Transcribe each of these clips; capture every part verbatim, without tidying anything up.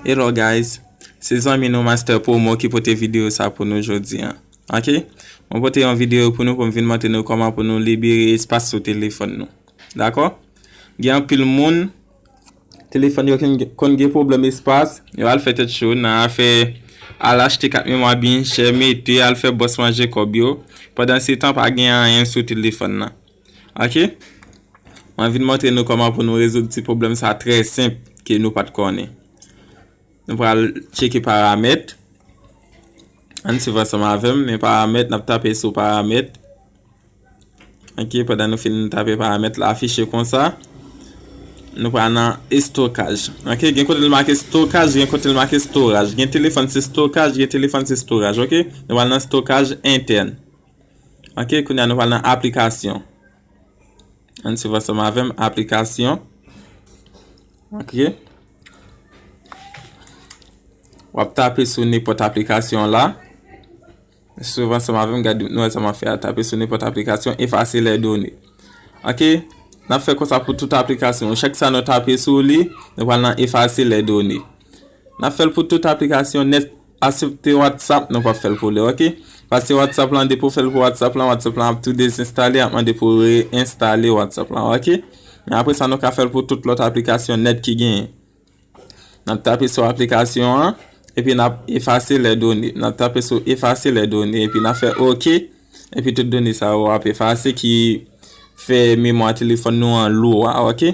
Hello guys, se zanmi nou Master Promo ki pote videyo sa pou nou jodi a. Ok? Mwen pote yon videyo pou nou pou m vin montre nou kòman pou nou libere espas sou telefòn nou. Dakò? Gen anpil moun, telefòn yo konn gen pwoblèm espas, yo al fè tèt cho nan afè al achte kat memwa byen chè, mete, al fè bòs manje kòb yo. Pandan se tan, pa gen anyen sou telefòn nan. Ok? Mwen vin montre nou kòman pou nou rezoud ti pwoblèm sa trè senp ke nou pa t konnen. Nou pral tcheke paramèt. Ann swiv ansanm avè m, men paramèt, n ap tape sou paramèt. Ok, pandan nou fin tape paramèt la afiche konsa, nou pral nan estokaj. Ok, gen kote l make stokaj, gen kote l make storaj. Gen telefòn se stokaj, gen telefòn se storaj. Ok, nou pral nan stokaj entèn. Ok, kounye a nou pral nan aplikasyon. Ann swiv ansanm avè m, aplikasyon. Ok. W ap tape sou nenpòt aplikasyon la. Swiv ansanm avè m, gade nou wè sa m ap fè a. Tape sou nenpòt aplikasyon, effacer les données. Ok. N ap fè konsa pou tout aplikasyon. Chak sa nou tape sou li, nou pral nan effacer les données. N ap fè l pou tout aplikasyon nèt, eksepte WhatsApp, nou p ap fè l pou li, ok? Paske WhatsApp lan, depi w fè l pou WhatsApp lan, WhatsApp lan ap tou dezenstale, ap mande pou w reenstale WhatsApp lan, ok? Men apre sa, nou ka fè l pou tout lòt aplikasyon nèt ki genyen. N ap tape sou aplikasyon an, epi n ap effacer les données. N ap tape sou effacer les données, epi n ap fè ok, epi tout done sa yo ap efase ki fè memwa telefòn nou an lou a, ok?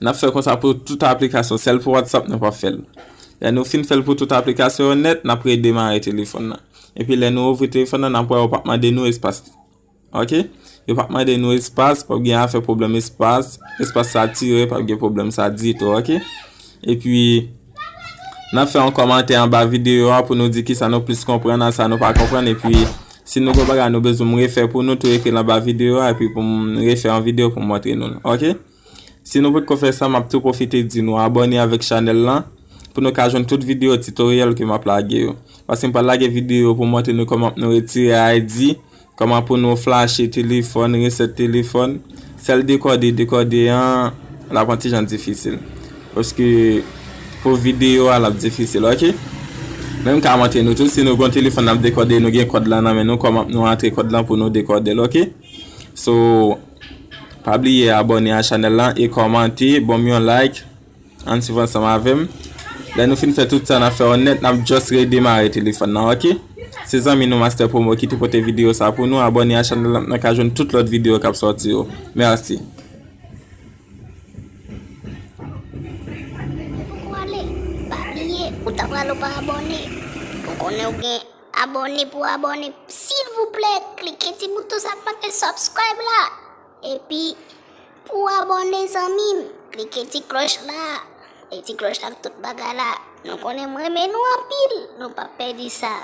N ap fè konsa pou tout aplikasyon, sèl pou WhatsApp nou p ap fè l. Lè nou fin fè l pou tout aplikasyon yo nèt, n ap redemare telefòn nan. Epi lè nou ouvri telefòn nan, n ap wè yo p ap mande nou espas. Ok? Yo p ap mande nou espas, p ap gen afè pwoblèm espas. Espas satire, p ap gen pwoblèm sa ditou, ok? Epi, n ap fè yon kòmantè anba videyo a pou nou di kisa nou plis konprann ak sa nou pa konprann. Epi, si nou gon bagay nou bezwen m refè pou nou, tou ekri l anba videyo a, epi pou m refè yon videyo pou m montre nou l, ok? Si nou potko fè sa, m ap tou pwofite di nou abòne avèk chanèl lan pou nou ka jwenn tout videyo titoryèl ke m ap lage yo. Paske m pral lage videyo pou m montre nou kòman pou nou retire I D, kòman pou nou flache telefòn, resèt telefòn. Sèl dekòde, dekòde an, l ap yon ti jan difisil. Paske pou videyo a, l ap difisil, ok? Men m ka montre nou tou, si nou gon telefòn n ap dekòde, nou gen kòd lan nan men nou, kòman pou nou antre kòd lan pou nou dekòde l, ok? So, pa bliye abòne a chanèl lan e kòmante, ban m yon like, ann swiv ansanm avè m. Lè nou fin fè tout sa n ap fè yo nèt, n ap just redemare telefòn nan, ok? Se zanmi nou Master Promo ki te pote videyo sa pou nou. Abòne a chanèl lan, n a ka jwenn tout lòt videyo k ap sòti yo. Mèsi. Poko ale, pa bliye, ou ta pral ou pa abòne. Ou konnen ou gen abòne pou abòne. Silvouplè, klike ti bouton sa k make subscribe la. Epi, pou abòne zanmi m, klike ti klòch la. E ti klòch la ak tout bagay la. Nou konnen m renmen nou anpil. Nou p ap pèdi sa.